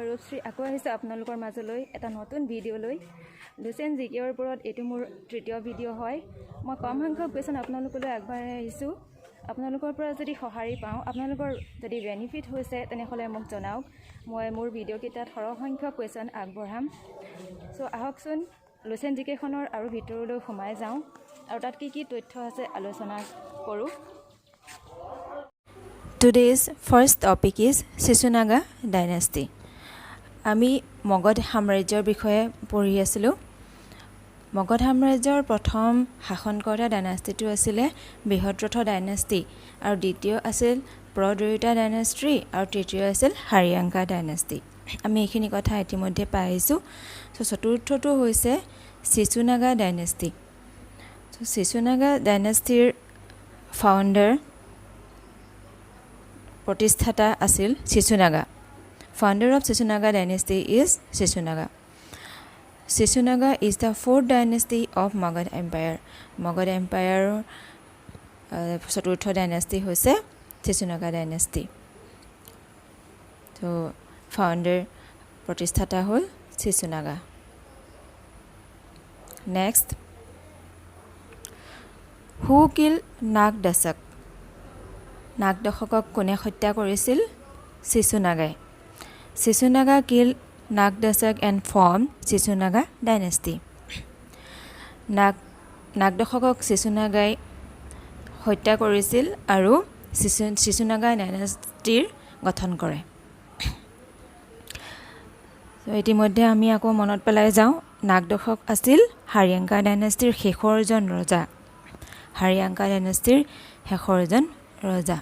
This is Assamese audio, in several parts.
ৰূপশ্ৰী আকৌ আহিছোঁ আপোনালোকৰ মাজলৈ এটা নতুন ভিডিঅ' লৈ। লুচেণ্ট জি কেৰ ওপৰত এইটো মোৰ তৃতীয় ভিডিঅ' হয়। মই কম সংখ্যক কুৱেশ্যন আপোনালোকলৈ আগবঢ়াই আহিছোঁ। আপোনালোকৰ পৰা যদি সঁহাৰি পাওঁ, আপোনালোকৰ যদি বেনিফিট হৈছে, তেনেহ'লে মোক জনাওক। মই মোৰ ভিডিঅ'কেইটাত সৰহসংখ্যক কুৱেশ্যন আগবঢ়াম। চ' আহকচোন লুচেণ্ট জি কেখনৰ আৰু ভিতৰলৈ সোমাই যাওঁ আৰু তাত কি কি তথ্য আছে আলোচনা কৰোঁ। Today's first topic is Shishunaga Dynasty. আমি মগধ সাম্ৰাজ্যৰ বিষয়ে পঢ়ি আছিলোঁ। মগধ সাম্ৰাজ্যৰ প্ৰথম শাসনকৰ্তা ডাইনাষ্টিটো আছিলে বৃহদ্ৰথ ডাইনাষ্টি আৰু দ্বিতীয় আছিল প্ৰদয়ুতা ডাইনাষ্টি আৰু তৃতীয় আছিল হাৰিয়াংকা ডাইনাষ্টি। আমি এইখিনি কথা ইতিমধ্যে পাই আহিছোঁ। চ' চতুৰ্থটো হৈছে শিশুনাগা ডাইনাষ্টি। চ' শিশুনাগা ডাইনাষ্টিৰ ফাউণ্ডাৰ, প্ৰতিষ্ঠাতা আছিল শিশুনাগা। Founder of Shishunaga Dynasty is Shishunaga. Shishunaga is the fourth dynasty of Magadha Empire. Magadha এম্পায়াৰৰ চতুৰ্থ ডাইনেষ্টি হৈছে শিশুনাগা ডাইনেষ্টি। ত' ফাউণ্ডাৰ, প্ৰতিষ্ঠাতা হ'ল শিশুনাগা। Next, who kill Nagadasaka? নাগদশকক কোনে হত্যা কৰিছিল? শিশুনাগাই। Shishunaga kill Nagadasaka and form Shishunaga Dynasty. নাগদশকক শিশুনাগাই হত্যা কৰিছিল আৰু শিশুনাগা ডাইনেষ্টিৰ গঠন কৰে। ইতিমধ্যে আমি আকৌ মনত পেলাই যাওঁ, নাগদশক আছিল হাৰিয়াংকা ডাইনেষ্টিৰ শেষৰজন ৰজা। হাৰিয়াংকা ডাইনেষ্টিৰ শেষৰজন ৰজা।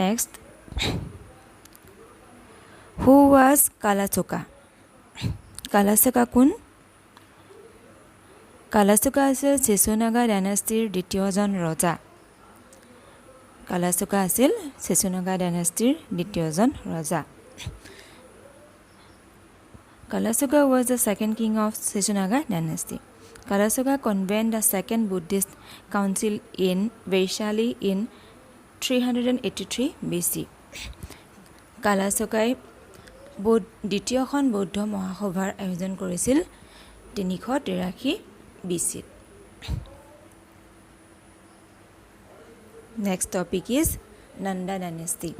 Next, who was Kalashoka? Kalashoka কোন? কালাচোকা আছিল শিশুনাগা ডাইনেষ্টিৰ দ্বিতীয়জন ৰজা। কালাচোকা আছিল শিশুনাগা ডাইনেষ্টিৰ দ্বিতীয়জন ৰজা। Kalashoka was the second king of Shishunaga Dynasty. Kalashoka convened the second Buddhist council in Vaishali in 383 BC. কালাচোকাই দ্বিতীয়খন বৌদ্ধ মহাসভাৰ আয়োজন কৰিছিল 383 বি চিত। Next topic is Nanda Dynasty.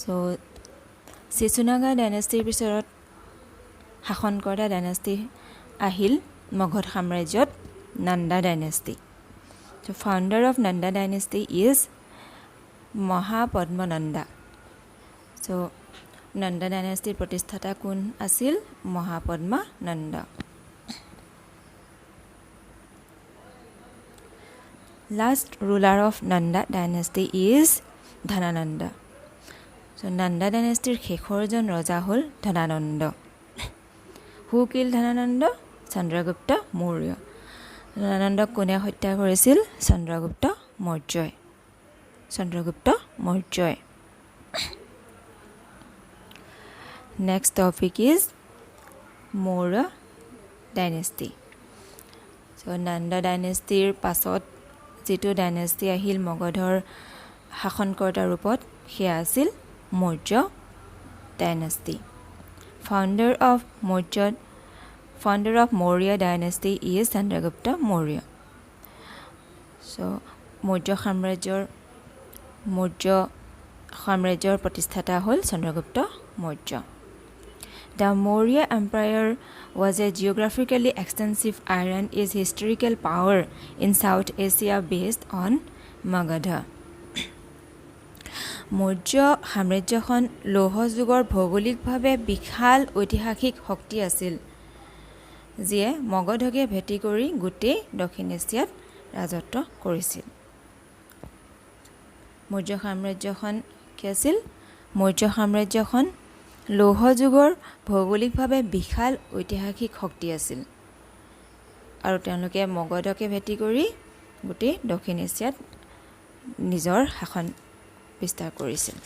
So Shishunaga ডাইনেষ্টিৰ পিছত শাসনকৰ্তা ডাইনেষ্টি আহিল Magadha সাম্ৰাজ্যত Nanda dynasty. So founder of Nanda Dynasty is Mahapadma Nanda. So Nanda ডাইনেষ্টিৰ প্ৰতিষ্ঠাতা কোন আছিল? Mahapadma Nanda. Last ruler of Nanda Dynasty is Dhanananda. So Nanda ডাইনেষ্টিৰ শেষৰজন ৰজা হ'ল Dhanananda. Who kill Dhanananda? Chandragupta Maurya. ধনানন্দক কোনে হত্যা কৰিছিল? Chandragupta মৌৰ্যই। Chandragupta মৌৰ্যই। Next topic is Maurya Dynasty. So Nanda ডাইনেষ্টিৰ পাছত যিটো ডাইনেষ্টি আহিল মগধৰ শাসনকৰ্তাৰ ৰূপত, সেয়া আছিল Maurya dynasty. Founder of Maurya Dynasty is Chandragupta Maurya. So Maurya সাম্ৰাজ্যৰ প্ৰতিষ্ঠাতা হ'ল Chandragupta Maurya. The Maurya Empire was a geographically extensive Iron Age historical power in South Asia based on Magadha. Maurya সাম্ৰাজ্যখন লৌহ যুগৰ ভৌগোলিকভাৱে বিশাল ঐতিহাসিক শক্তি আছিল, যিয়ে মগধকে ভেটি কৰি গোটেই দক্ষিণ এছিয়াত ৰাজত্ব কৰিছিল। মৌৰ্য সাম্ৰাজ্যখন কি আছিল? মৌৰ্য সাম্ৰাজ্যখন লৌহ যুগৰ ভৌগোলিকভাৱে বিশাল ঐতিহাসিক শক্তি আছিল আৰু তেওঁলোকে মগধকে ভেটি কৰি গোটেই দক্ষিণ এছিয়াত নিজৰ শাসন বিস্তাৰ কৰিছিল।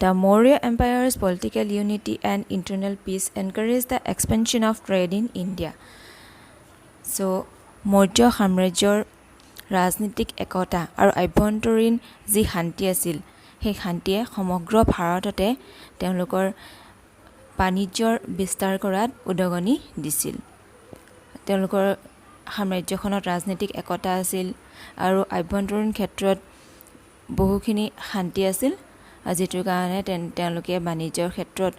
The Maurya Empire's political unity and internal peace encouraged the expansion of trade in India. So, Maurya সাম্ৰাজ্যৰ ৰাজনীতিক একতা আৰু আভ্যন্তৰীণ যি শান্তি আছিল, সেই শান্তিয়ে সমগ্ৰ ভাৰততে তেওঁলোকৰ বাণিজ্যৰ বিস্তাৰ কৰাত উদগনি দিছিল। তেওঁলোকৰ সাম্ৰাজ্যখনত ৰাজনীতিক একতা আছিল আৰু আভ্যন্তৰীণ ক্ষেত্ৰত বহুখিনি শান্তি আছিল, যিটোৰ কাৰণে তেওঁলোকে বাণিজ্যৰ ক্ষেত্ৰত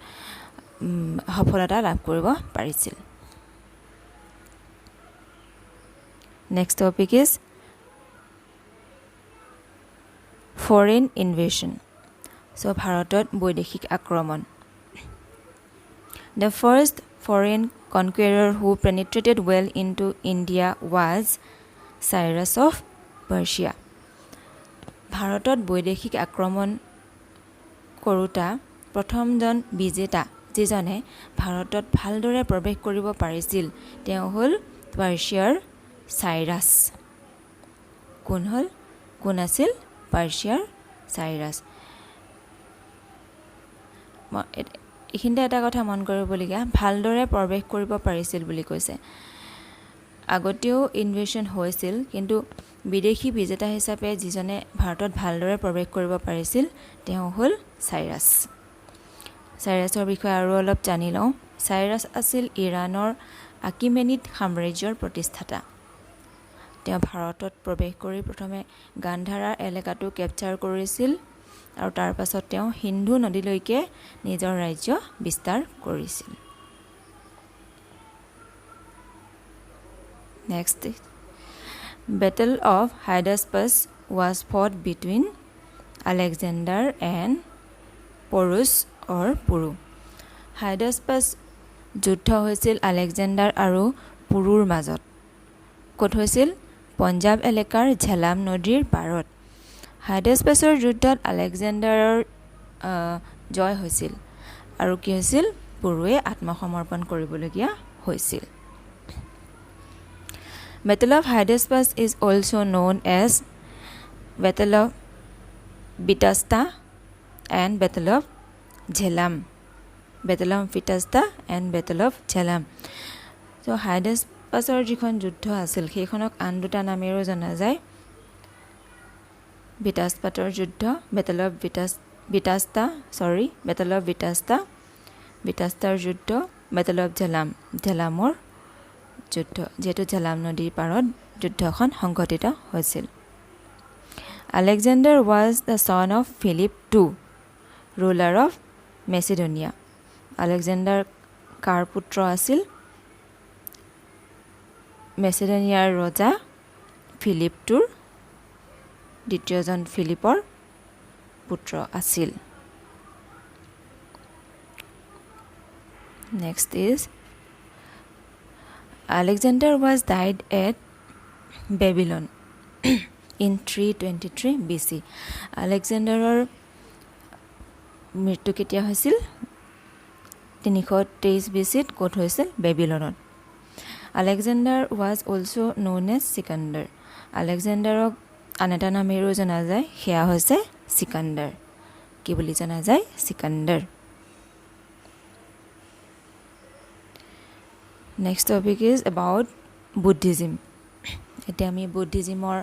সফলতা লাভ কৰিব পাৰিছিল। Next topic is foreign invasion. So ভাৰতত বৈদেশিক আক্ৰমণ। The first foreign conqueror who penetrated well into India was Cyrus of Persia. ভাৰতত বৈদেশিক আক্ৰমণ কৰোঁতা প্ৰথমজন বিজেতা যিজনে ভাৰতত ভালদৰে প্ৰৱেশ কৰিব পাৰিছিল, তেওঁ হ'ল পাৰ্চিয়াৰ চাইৰাছ। কোন হ'ল? কোন আছিল? পাৰ্চিয়াৰ চাইৰাছ। এইখিনিতে এটা কথা মন কৰিবলগীয়া, ভালদৰে প্ৰৱেশ কৰিব পাৰিছিল বুলি কৈছে। আগতেও ইনভেশ্যন হৈছিল, কিন্তু বিদেশী বিজেতা হিচাপে যিজনে ভাৰতত ভালদৰে প্ৰৱেশ কৰিব পাৰিছিল তেওঁ হ'ল চাইৰাছ। চাইৰাছৰ বিষয়ে আৰু অলপ জানি লওঁ। চাইৰাছ আছিল ইৰাণৰ আকিমেনিড সাম্ৰাজ্যৰ প্ৰতিষ্ঠাতা। তেওঁ ভাৰতত প্ৰৱেশ কৰি প্ৰথমে গান্ধাৰাৰ এলেকাটো কেপচাৰ কৰিছিল আৰু তাৰ পাছত তেওঁ সিন্ধু নদীলৈকে নিজৰ ৰাজ্য বিস্তাৰ কৰিছিল। Next, battle of Hydaspes was fought between Alexander and Porus or Puru. Hydaspes যুদ্ধ হৈছিল আলেকজেণ্ডাৰ আৰু পুৰুৰ মাজত। ক'ত হৈছিল? পঞ্জাৱ এলেকাৰ ঝেলাম নদীৰ পাৰত। হাইডাছপাছৰ যুদ্ধত আলেকজেণ্ডাৰৰ জয় হৈছিল আৰু কি হৈছিল? পুৰুৱে আত্মসমৰ্পণ কৰিবলগীয়া হৈছিল। Battle of Hydaspes is also known as battle of Vitasta and battle of Jhelum. Battle of Vitasta and battle of Jhelum. So হাইডাছপাছৰ যিখন যুদ্ধ আছিল সেইখনক আন দুটা নামেৰেও জনা যায়, ভিটাছপাটৰ যুদ্ধ, battle of Vitasta, sorry, battle of Vitasta, ভিটাস্তাৰ যুদ্ধ, বেটেল অফ ঝেলাম, ঝেলামৰ যুদ্ধ, যিহেতু ঝেলাম নদীৰ পাৰত যুদ্ধখন সংঘটিত হৈছিল। Alexander was the son of Philip two, ruler of Macedonia. Alexander কাৰ পুত্ৰ আছিল? মেচিডোনিয়াৰ ৰজা ফিলিপ টুৰ, দ্বিতীয়জন ফিলিপৰ পুত্ৰ আছিল। Next is Alexander was died at Babylon in 323 BC. আলেকজেণ্ডাৰৰ মৃত্যু কেতিয়া হৈছিল? 323 BC-ত। ক'ত হৈছিল? বেবিলনত। Alexander was also known as Sikandar. আলেকজেণ্ডাৰক আন এটা নামেৰেও জনা যায়, সেয়া হৈছে চিকান্দাৰ। কি বুলি জনা যায়? Sikandar. Next topic is about Buddhism. এতিয়া আমি বুদ্ধিজিমৰ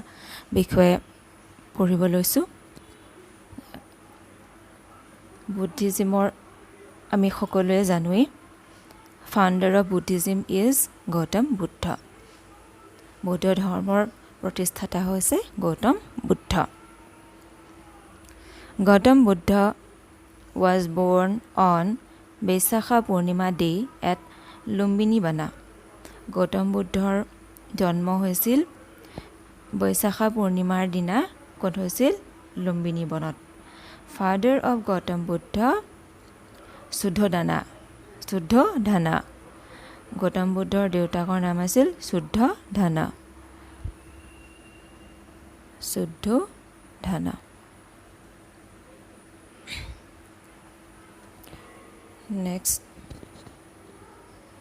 বিষয়ে পঢ়িব লৈছোঁ। বুদ্ধিজিমৰ আমি সকলোৱে জানোৱেই, founder of Buddhism is Gautam Buddha. বৌদ্ধ ধৰ্মৰ প্ৰতিষ্ঠাতা হৈছে Gautam Buddha. Gautam Buddha was born on Baisakha Purnima day at Lumbini Bana. Gautam বুদ্ধৰ জন্ম হৈছিল বৈশাখা পূৰ্ণিমাৰ দিনা। ক'ত হৈছিল? লুম্বিনী বনত। Father of Gautam Buddha Shuddhodana. Shuddhodana. Gautam বুদ্ধৰ দেউতাকৰ নাম আছিল শুদ্ধধনা। Shuddhodana. Next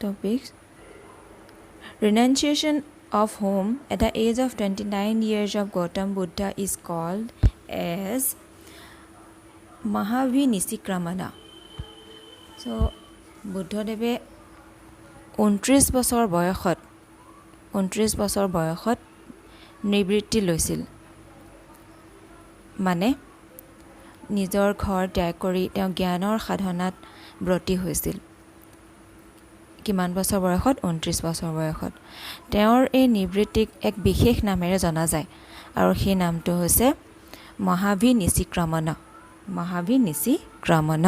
topic, renunciation of home at the age of 29 years of Gautam Buddha is called as Mahabhinishkramana. So বুদ্ধদেৱে 29 বছৰ বয়সত, 29 বছৰ বয়সত নিবৃত্তি লৈছিল। মানে নিজৰ ঘৰ ত্যাগ কৰি তেওঁ জ্ঞানৰ সাধনাত ব্ৰতী হৈছিল। কিমান বছৰ বয়সত? 29 বছৰ বয়সত। তেওঁৰ এই নিবৃত্তিক এক বিশেষ নামেৰে জনা যায় আৰু সেই নামটো হৈছে মহাভিনিষিক্ৰমণ। মহাভিনিষিক্ৰমণ।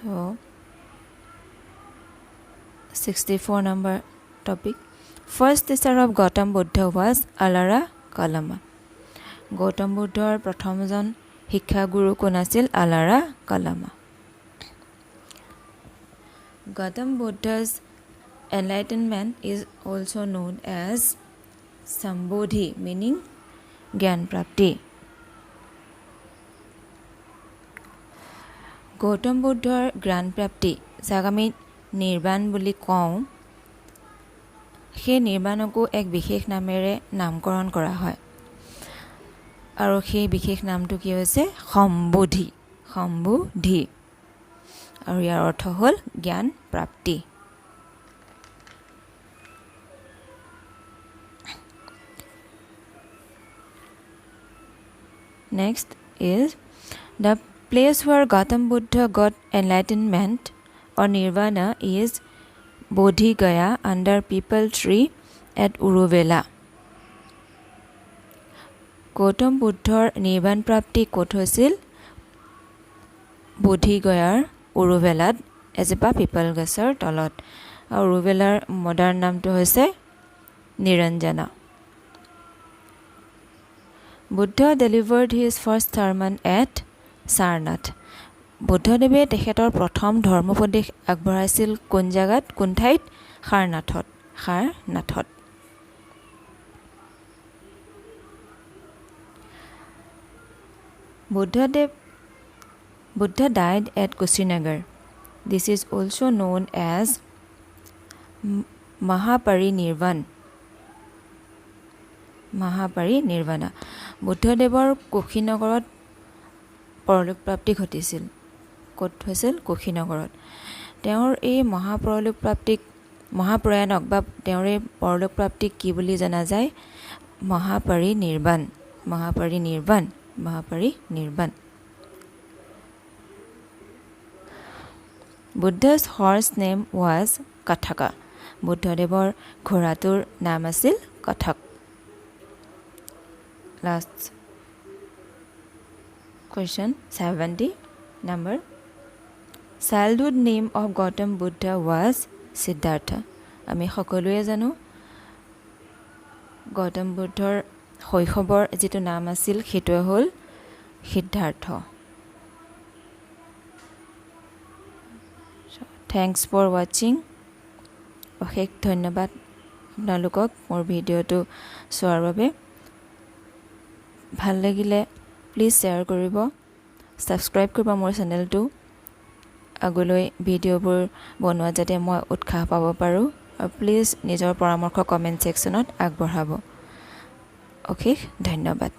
So 64 number topic. First teacher of Gautam Buddha was Alara Kalama. Gautam বুদ্ধৰ প্ৰথমজন শিক্ষাগুৰু কোন আছিল? Alara Kalama. Gautam Buddha's enlightenment is also known as Sambodhi, meaning জ্ঞান প্ৰাপ্তি। গৌতম বুদ্ধৰ জ্ঞান প্ৰাপ্তি, যাক আমি নিৰ্বাণ বুলি কওঁ, সেই নিৰ্বাণকো এক বিশেষ নামেৰে নামকৰণ কৰা হয় আৰু সেই বিশেষ নামটো কি হৈছে? সম্বোধি। সম্বোধি আৰু ইয়াৰ অৰ্থ হ'ল জ্ঞান প্ৰাপ্তি। Next is the place where Gautam Buddha got enlightenment or nirvana is Bodhi Gaya under peepal tree at Uruvela. Gautam বুদ্ধৰ নিৰ্বাণ প্ৰাপ্তি ক'ত হৈছিল? বোধি গয়াৰ উৰুভেলাত এজোপা পিপল গছৰ তলত। আৰু উৰুভেলাৰ মডাৰ্ণ নামটো হৈছে Niranjana. Buddha delivered his first sermon at Sarnath. বুদ্ধদেৱে তেখেতৰ প্ৰথম ধৰ্মোপদেশ আগবঢ়াইছিল কোন জেগাত, কোন ঠাইত? সাৰনাথত। সাৰনাথত। Buddha died at Kushinagar. This is also known as Mahaparinirvana. Mahaparinirvana. বুদ্ধদেৱৰ কুশীনগৰত পৰলোক প্ৰাপ্তি ঘটিছিল। ক'ত হৈছিল? কুশীনগৰত। তেওঁৰ এই মহাপৰলোক প্ৰাপ্তিক, মহাপ্ৰয়াণক বা তেওঁৰ এই পৰলোক প্ৰাপ্তিক কি বুলি জনা যায়? মহাপৰিনিৰ্বাণ। মহাপৰিনিৰ্বাণ। মহাপৰিনিৰ্বাণ। Buddha's horse name was Kathaka. বুদ্ধদেৱৰ ঘোঁৰাটোৰ নাম আছিল Kathak. Last question 70 number. Childhood name of Gautam Buddha was Siddhartha. আমি সকলোৱে জানো গৌতম বুদ্ধৰ শৈশৱৰ যিটো নাম আছিল সেইটোৱে হ'ল সিদ্ধাৰ্থ। Thanks for ৱাচিং। অশেষ ধন্যবাদ আপোনালোকক মোৰ ভিডিঅ'টো চোৱাৰ বাবে। ভাল লাগিলে প্লিজ শ্বেয়াৰ কৰিব, ছাবস্ক্ৰাইব কৰিব মোৰ চেনেলটো, আগলৈ ভিডিঅ'বোৰ বনোৱাত যাতে মই উৎসাহ পাব পাৰোঁ। আৰু প্লিজ নিজৰ পৰামৰ্শ কমেণ্ট ছেকশ্যনত আগবঢ়াব। অশেষ ধন্যবাদ।